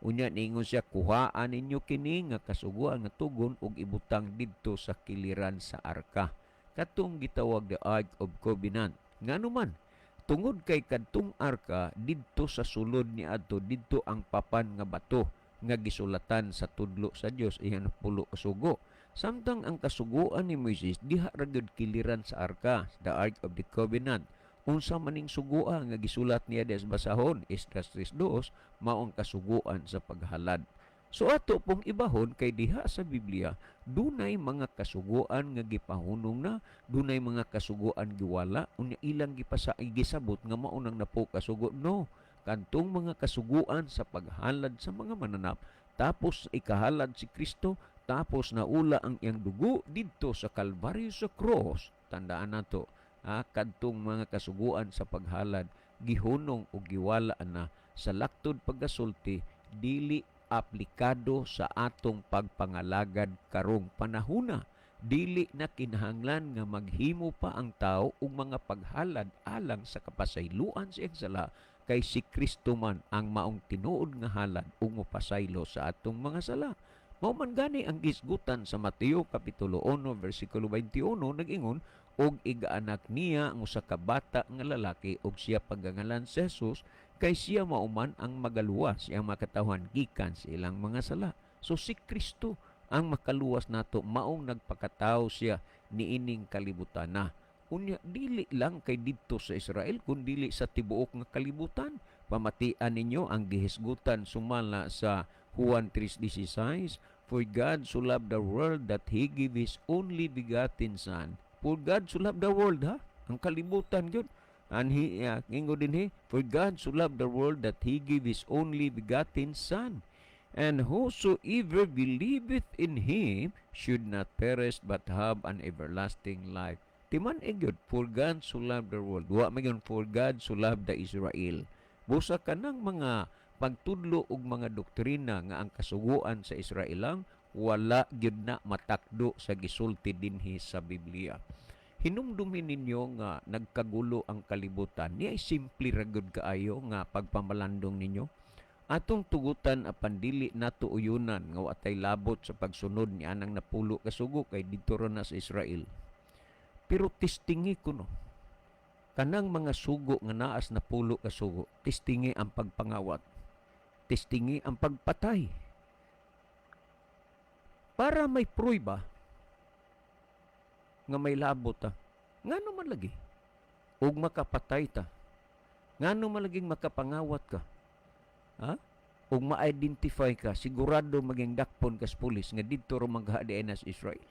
Speaker 1: Unya niingon siya, "Kuhaan ninyo kini nga kasuguan nga tugon ug ibutang didto sa kiliran sa arka," katong gitawag the Ark of Covenant. Ngano man? Tungod kay kadtong arka, didto sa sulod ni adto, didto ang papan nga bato nga gisulatan sa tudlo sa Dios, iyang napulo ka sugo. Samtang ang kasuguan ni Moises diha ra gyud kiliran sa arka, the Ark of the Covenant. Unsa maning sugua nga gisulat niya des basahon? Esdras 3:2, mao ang kasuguan sa paghalad. So ato pong ibahon kay diha sa Biblia dunay mga kasuguan nga gipahunong na, dunay mga kasuguan giwala, unya ilang gipasa gisabot nga mao nang napulo ka sugo. No, kadtong mga kasuguan sa paghalad sa mga mananap, tapos ikahalad si Kristo, tapos naula ang iyang dugo didto sa Kalbaryo, sa cross. Tandaan nato, ha, kadtong mga kasuguan sa paghalad gihunong o giwala na sa laktod pagkasulti, dili aplikado sa atong pagpangalagad karong panahuna. Dili na kinahanglan nga maghimo pa ang tao og mga paghalad alang sa kapasayloan sa iyang sala, kay si Kristo man ang maong tinuod nga halad ug mopasaylo sa atong mga sala. Mao man gani ang gisgutan sa Mateo kapitulo 1 bersikulo 21, nag-ingon, "Ug igaanak niya ang usa ka bata nga lalaki, ug siya pagangalan si Jesus, kay siya mao man ang magaluwas iyang mga katawhan gikan sa ilang mga sala." So si Kristo ang makaluwas nato, maong nagpakatawo siya niining kalibutan na. Unya dili lang kay didto sa Israel kun dili sa tibuok nga kalibutan. Pamatian ninyo ang gihisgutan sumala sa Juan 3:16, "For God so loved the world that He gave His only begotten Son." For God so loved the world ha, ang kalibutan gyud. And he, ingon din he, "For God so loved the world that He gave His only begotten Son. And whosoever believeth in Him should not perish but have an everlasting life." Timan gyud, for God so loved the world. Wa man gyud for God so loved the Israel. Busa kanang mga pagtudlo og mga doktrina nga ang kasuguan sa Israel lang, wala gyud na matakdo sa gisulti dinhi sa Biblia. Hinumdumin ninyo nga nagkagulo ang kalibutan. Ni ay simple ra gyud kaayo nga pagpamalandong ninyo. Atong tugutan apan dili nato uyunan nga wa tay labot sa pagsunod ni anang napulo ka sugo kay didto ra na sa Israel. Pero testingi kuno. Kanang mga sugo nga naas napulo ka sugo, testingi ang pagpangawat. Testingi ang pagpatay. Para may prueba nga may labot ta. Ngano man lagi? Ug makapatay ta. Ngano man laging makapangawat ka? Ha? Ug ma-identify ka, sigurado maging dakpon ka sa pulis nga didto ra man ka diay sa Israel.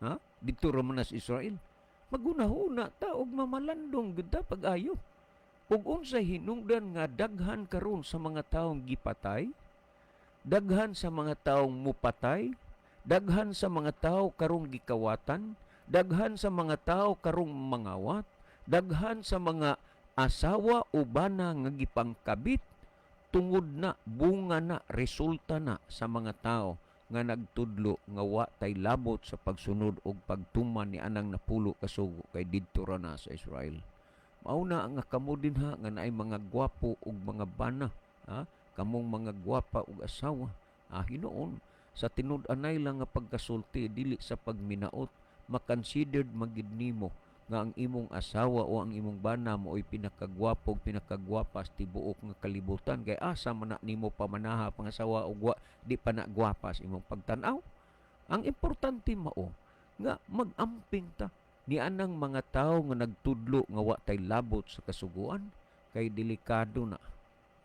Speaker 1: Ha? Didto ra man sa Israel. Maghuna-huna ta ug mamalandong gud ta pag-ayo. Ug unsay hinungdan nga daghan karon sa mga taong gipatay, daghan sa mga taong mupatay, daghan sa mga tao karong gikawatan, daghan sa mga tao karong mangawat, daghan sa mga asawa o bana nga gipangkabit, tungod na bunga na, resulta na sa mga tao nga nagtudlo nga wa tay labot sa pagsunod og pagtuman ni anang napulo ka sugo, kay didto ra na sa Israel. Mao na nga kamo dinha nga naay mga gwapo ug mga bana, ha? Kamong mga gwapa ug asawa, hinuon sa tinud-anay lang nga pagkasulti, dili sa pagminaot, makonsidered magid nimo nga ang imong asawa o ang imong bana mao'y pinakagwapo ug pinakagwapa sa tibuok nga kalibutan, kay asa man na nimo pamanaha pangasawa ug wa di pa na gwapa sa imong pagtan-aw? Ang importante mao nga mag-amping ta ni anang mga tawo nga nagtudlo nga wa tay labot sa kasuguan, kay delikado na,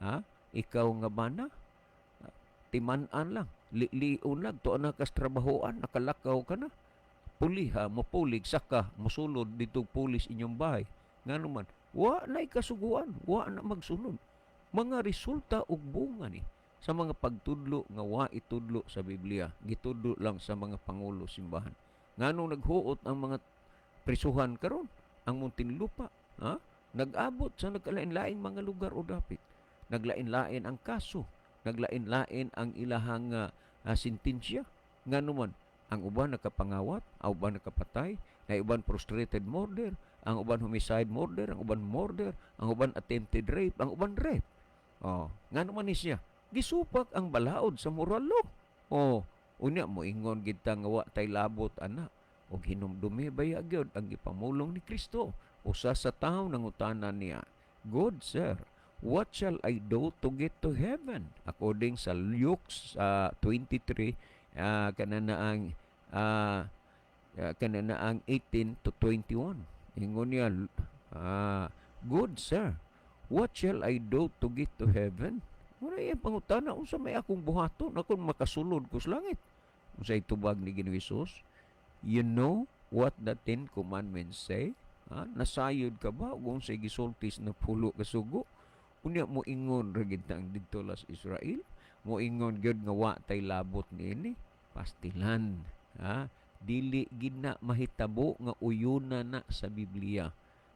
Speaker 1: ha? Ikaw nga bana, timan-an lang, lilion lang tuwa na kas trabahoan, nakalakaw ka na, puliha mopulig saka mosulod dito pulis inyong bahay. Ngano man wa nay kasuguan, wa na magsunod. Mga resulta ug bunga ni sa mga pagtudlo nga wa itudlo sa Biblia, gitudlo lang sa mga pangulo simbahan. Nganong naghuot ang mga prisuhan karon ang Muntinlupa, ha? Nag-abot sa nagkalain-laing mga lugar o dapit, naglain-lain ang kaso, naglain-lain ang ilahang sentensya. Ngano man ang uban nakapangawat, ang uban nakapatay, na uban frustrated murder, ang uban homicide murder, ang uban murder, ang uban attempted rape, ang uban rape. Oh, ngano man ni siya? Gisupak ang balaod sa moral law. Oh, unya moingon gid ta nga wa tay labot ana. Og hinumdumi baya gyud ang gipamulong ni Kristo. Usa sa tawo nangutana niya, "Good sir, what shall I do to get to heaven?" According sa Luke 23, kana na ang 18 to 21. Ingon niya, "Good sir, what shall I do to get to heaven?" Muna iyang pangutana, unsa may akong buhaton akong makasulod ko sa langit? Unsay tubag ni Ginoong Hesus? "You know what the Ten Commandments say?" Ha? Nasayod ka ba kung unsay gisulti sa napulo ka sugo? Unya mo ingon ra gid ang didto las Israel, moingon gyud nga wa tay labot niini. Pastilan, ha? Dili gid na mahitabo nga uyuna na sa Biblia.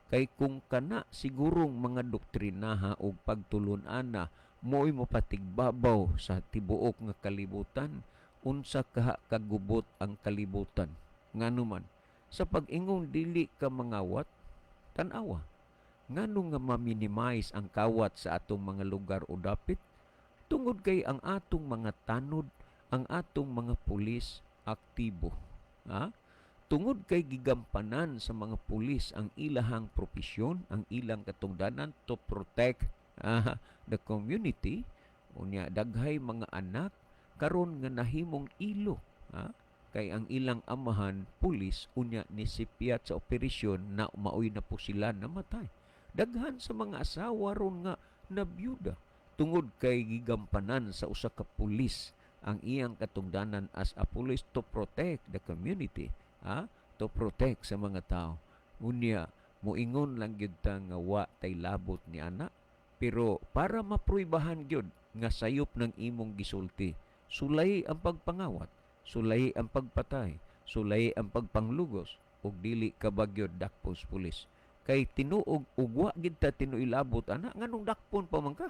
Speaker 1: Kay kung kana sigurong mga doktrinaha o pagtulun-ana mo'y mopatigbabaw sa tibuok nga kalibutan, unsa kaha kagubot ang kalibutan? Ngano man sa pag-ingon dili ka mangawat, tan-awa ngano nga ma-minimize ang kawat sa atong mga lugar o dapit? Tungod kay ang atong mga tanod, ang atong mga pulis, aktibo, ha? Tungod kay gigampanan sa mga pulis ang ilahang propesyon, ang ilang katungdanan to protect the community. Unya daghay mga anak karon nga nahimong ilo, ha? Kay ang ilang amahan pulis, unya nisipyat sa operasyon na maoy na po sila namatay. Daghan sa mga asawa ron nga nabiyuda tungod kay gigampanan sa usa ka pulis ang iyang katungdanan as a police to protect the community, ha? To protect sa mga tao. Unya moingon lang gyud ta nga wa tay labot ni ana, pero para mapruibahan gyud nga sayop ng imong gisulti, sulay ang pagpangawat, sulay ang pagpatay, sulay ang pagpanglugos, ug dili ka bagyod dakpon sa pulis. Kay tinuog ug wa gid ta tinuilabot ana, nganong dakpon pa man ka?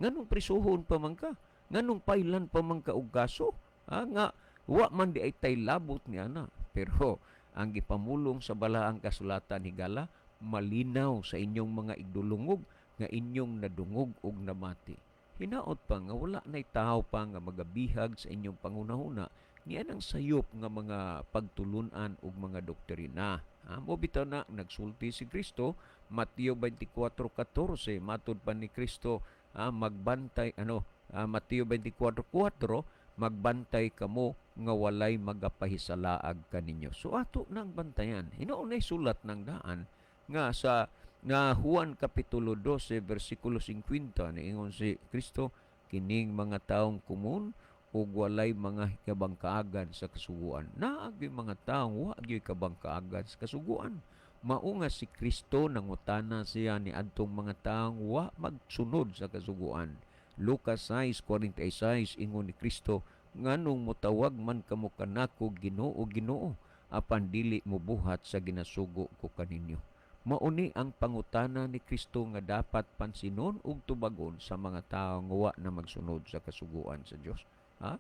Speaker 1: Nganong prisuhon pa man ka? Nganong pailan pa man ka og kaso? Ha, nga wa man di ay tay labot ni ana. Pero ang gipamulong sa balaang kasulatan, higala, malinaw sa inyong mga igdulungog nga inyong nadungog ug namati. Hinaot pa nga wala na'y tao pa nga magabihag sa inyong pangunahuna niya ang sayop nga mga pagtulunan ug mga doktrina. Ha, mo bitaw na nagsulti si Kristo, Mateo 24:14, matud pa ni Kristo, magbantay ano, Mateo 24:4, "Magbantay kamo nga walay magapahisalaag kaninyo." So ato nang bantayan. Hinuon nay sulat ng daan nga sa nga Juan kapitulo 12 bersikulo 50, niingon si Kristo, "Kining mga taong komon ug walay mga kabangkaagan sa kasuguan." Naa gyud mga taong wa gyud kabangkaagan sa kasuguan. Mao nga si Kristo nangutana siya ni adtong mga taong wa magsunod sa kasuguan. Lucas 6:46, ingon ni Kristo, "Nganong motawag man kamo kanako Ginoo, Ginoo, apan dili mobuhat sa ginasugo ko kaninyo?" Mao ni ang pangutana ni Kristo nga dapat pansinon ug tubagon sa mga tawo nga wa na magsunod sa kasuguan sa Dios. Ha?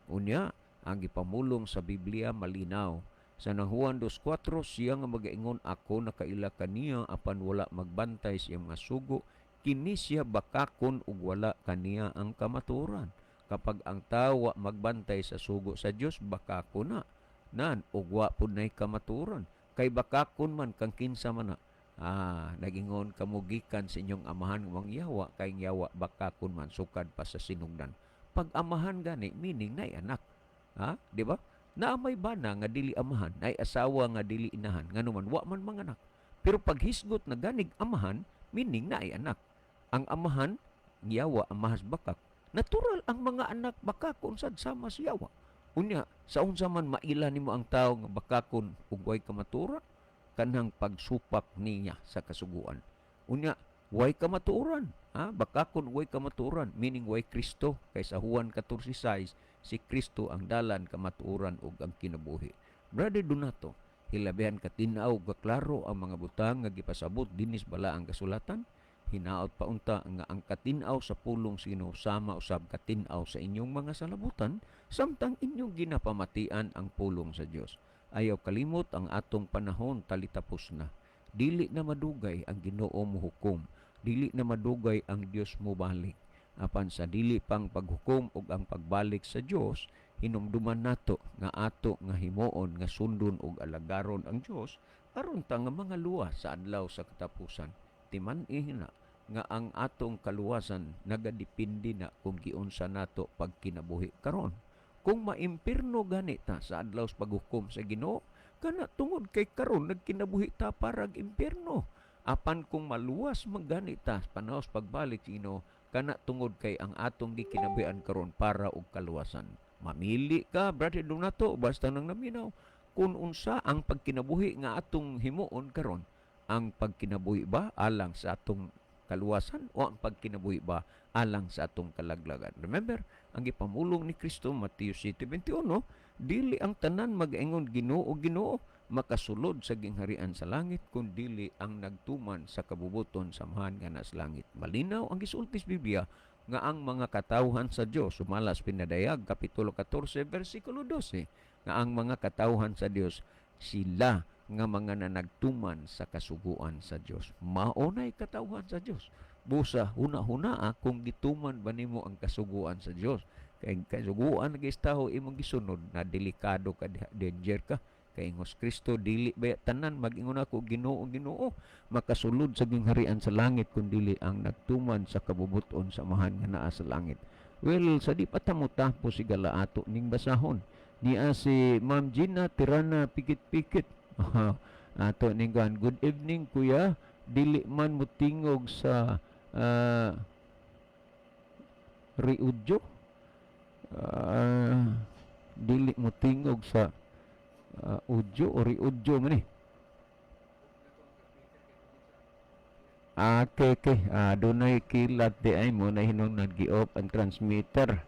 Speaker 1: Unya, ang gipamulong sa Biblia malinaw. Sa nang Juan 2:4, siya nga magaingon, "Ako nakaila kaniya," apan wala magbantay sa iyang mga sugo, kini siya bakakon ug wala kaniya ang kamatuoran. Kapag ang tao wa magbantay sa sugo sa Dios, bakakon na. Nan ug wa pud nay kamatuoran. Kay bakakon man kang kinsa man na. Nagingon kamo gikan sa inyong amahan nga yawa, kay ang yawa bakakon man sukad pa sa sinugdan. Pag amahan gani, meaning nay anak. Ha? Di ba? Naa may bana nga dili amahan, nay asawa nga dili inahan, ngano man wa man mga anak. Pero pag hisgot na ganig amahan, meaning naay anak. Ang amahan, yawa, amahas bakak. Natural ang mga anak bakakon sad sama si yawa. Unya, sa unsa man maila nimo ang tao nga bakakon ug way kamatuoran? Kanang pagsupak niya sa kasuguan. Unya, way kamatuoran. Ha? Bakakon way kamatuoran, meaning way Kristo. Kay sa Juan 14:6, si Kristo ang dalan, kamatuoran ug ang kinabuhi. Brother Donato, hilabihan katin-aw ug kaklaro ang mga butang nga gipasabot dinis balaang kasulatan. Hinaot pa unta nga ang katin-aw sa pulong sa Ginoo sama usab katin-aw sa inyong mga salabutan samtang inyong ginapamatian ang pulong sa Dios. Ayaw kalimot, ang atong panahon talitapos na. Dili na madugay ang Ginoo mohukom. Dili na madugay ang Dios mobalik. Apan sa dili pang paghukom ug ang pagbalik sa Dios, hinumduman nato nga ato nga himuon nga sundon ug alagaron ang Dios aron ta nga mga luwas sa adlaw sa katapusan. Timan-i na nga ang atong kaluwasan nagadepende na kung giunsa nato pagkinabuhi karon. Kung maimpirno gani ta sa adlaw sa paghukom sa Ginoo, kana tungod kay karon nagkinabuhi ta parag impierno. Apan kung maluwas man gani ta panahon sa pagbalik sa Ginoo, kana tungod kay ang atong gikinabuhian karon para og kaluwasan. Mamili ka, Brother Donato, basta nang naminaw kung unsa ang pagkinabuhi nga atong himuon karon. Ang pagkinabuhi ba alang sa atong kaluwasan o ang pagkinabuhi ba alang sa atong kalaglagan? Remember, ang gipamulong ni Kristo, Mateo 7:21, "Dili ang tanan magaingon, 'Ginoo, Ginoo,' makasulod sa gingharian sa langit, kun dili ang nagtuman sa kabubuton sa Amahan nga nasa langit." Malinaw ang gisulti sa Biblia nga ang mga katawhan sa Dios, sumala sa Pinadayag kapitulo 14 bersikulo 12, nga ang mga katawhan sa Dios sila nga mga nanagtuman sa kasuguan sa Dios. Maunay katawhan sa Dios. Busa huna-huna kung gituman ba nimo ang kasuguan sa Dios. Kay kasuguan nga tawo imong gisunod na, delikado ka, danger ka. Kay ingos Kristo, "Dili ba tanan mag-ingon ako, 'Ginoo, Ginoo,' makasulod sa gingharian sa langit, kun dili ang nagtuman sa kabubuton sa Amahan nga naa sa langit." Well, sa di pa ta motapos, higala ato ning basahon. Niya si Ma'am Gina Tirana Pikit-pikit. Ato ning kuan. "Good evening, kuya. Dili man motingog sa Riudyo. Dili mo tingog sa udyo o riudyo man eh." Ah, okay. Dunay kilat di ay mo na hinungnan gi-off ang transmitter.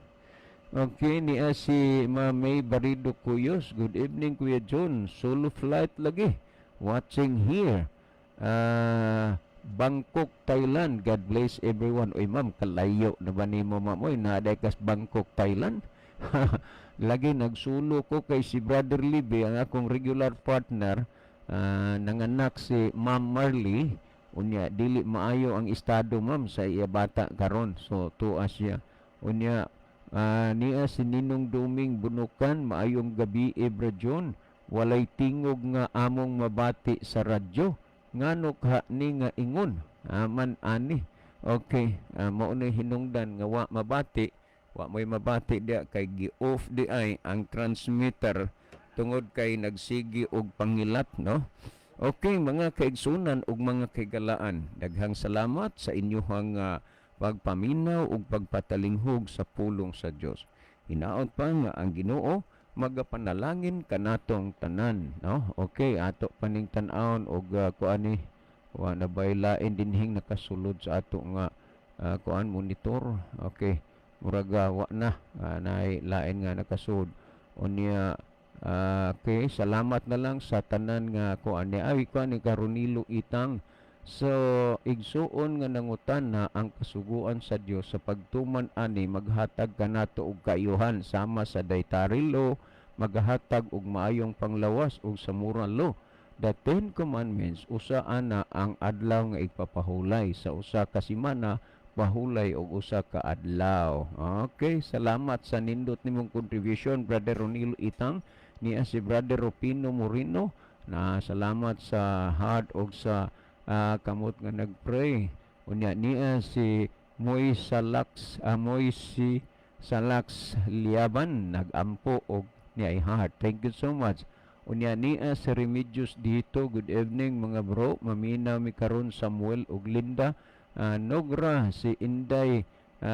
Speaker 1: Okay, niya si Ma'am May Barido Cuyos. "Good evening, Kuya John. Solo flight lagi. Watching here. Bangkok, Thailand. God bless everyone." Uy, ma'am, kalayo na ba nimo, ma'am? Uy, naaday kas Bangkok, Thailand. Lagi nagsulo ko kay si Brother Libby, ang akong regular partner, nanganak si Ma'am Marley. Unya, dili maayo ang estado, ma'am, sa iya bata karon. So, tuwa siya. Unya, niya si Ninong Duming Bunukan, "Maayong gabi, Bro John. Walay tingog nga among mabati sa radyo. Ngano ka ni nga ingon?" Aman ani. Okay, mao na hinungdan nga wa mabati. Wa mo'y mabati diya kay gi-off di ay ang transmitter tungod kay nagsigi og pangilat, no? Okay, mga kaigsunan ug mga kaigalaan, daghang salamat sa inyuhang pagpaminaw ug pagpatalinghog sa pulong sa Dios. Hinaot pa nga ang Ginoo Magapanalangin kanatong tanan, no? Okay, ato paning tan-awon og kuani, wa na bay lain dinhing nakasulod sa ato nga kuan, monitor. Okay, murag wa na naay lain nga nakasud. Unya okay, salamat na lang sa tanan nga kuan ni ay kuan ni Karonilo Itang. So, igsuon nga nangutana, ang kasuguan sa Dios, sa pagtuman ani maghatag kanato og kaayuhan sama sa dietary law, maghatag og maayong panglawas, ug sa moral law. The Ten Commandments, usa ana ang adlaw nga ipapahulay sa usa ka semana, pahulay og usa ka adlaw. Okay, salamat sa nindot nimong contribution, Brother Ronilo Itang. Niya si Brother Rupino Moreno na salamat sa heart og sa kamot nga nagpray. Unya niya si Moy Salax, Moy si Salax Liaban, nagampo og niya ay heart. Thank you so much. Unya niya si Remedios dito. Good evening, mga bro. Maminaw mi karon, Samuel ug Linda. Nogra si Inday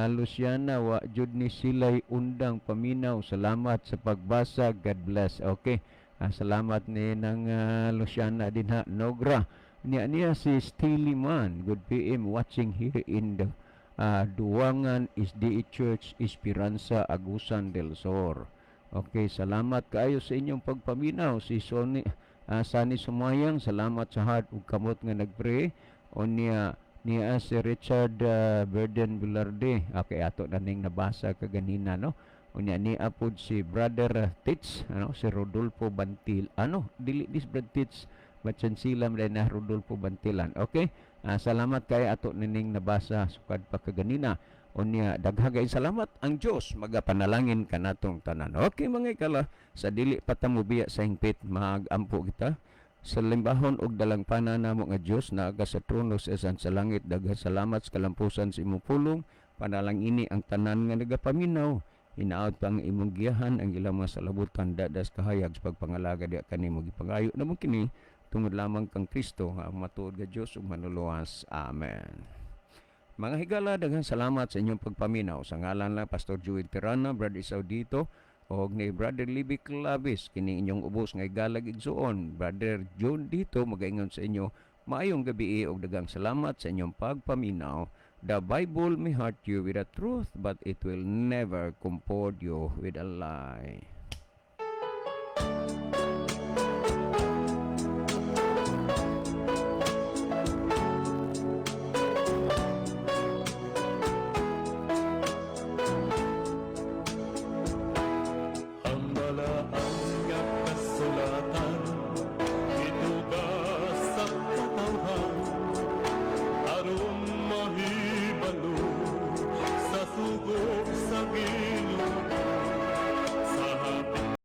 Speaker 1: Luciana, wa jud ni silay undang paminaw. Salamat sa pagbasa. God bless. Okay. Salamat ni nang Luciana dinha Nogra. Niya niya si Steely Man. Good PM, watching here in the Duwangan SDA Church, Esperanza, Agusan del Sur. Okay, salamat kaayo sa inyong pagpaminaw. Si Sony Sani Sumayang, salamat sa heart ug kamot nga nagpray. Unya niya si Richard Berden Velarde. Okay, ato na ning nabasa kaganina, no? Unya niya pod si Brother Tits, ano, si Rodolfo Bantil. Ano, dili this Brother Tits, Bachansila man na Rodolfo Bantilan. Okay? Salamat kay ato nining nabasa sukad pa kaganina. Unya daghang kay salamat, ang Dios magapanalangin kanatong tanan. Okay, mga higala, sa dili pa ta mobiya sa hingpit, magampo kita. Sa limbahon og dalangpana namo nga Dios naa ka sa trono sa isan sa langit, daghang salamat sa kalampusan sa imong pulong. Panalangini ang tanan nga nagapaminaw. Hinaot pa ang imong giyahan ang ilang mga salabutan dadas kahayag sa pagpangalaga diha kanimo. Gipangayo namo kini tungod lamang kang Kristo nga ang matuod nga Dios ug Manluluwas. Amen. Mga higala, daghang salamat sa inyong pagpaminaw. Sa ngalan lang Pastor Joel Tirana, Brother Isaw dito, og ni Brother Libby Clavis, kini inyong ubos nga higalag igsuon. Brother John dito magaingon sa inyo, maayong gabi og daghang salamat sa inyong pagpaminaw. The Bible may hurt you with the truth, but it will never comfort you with a lie.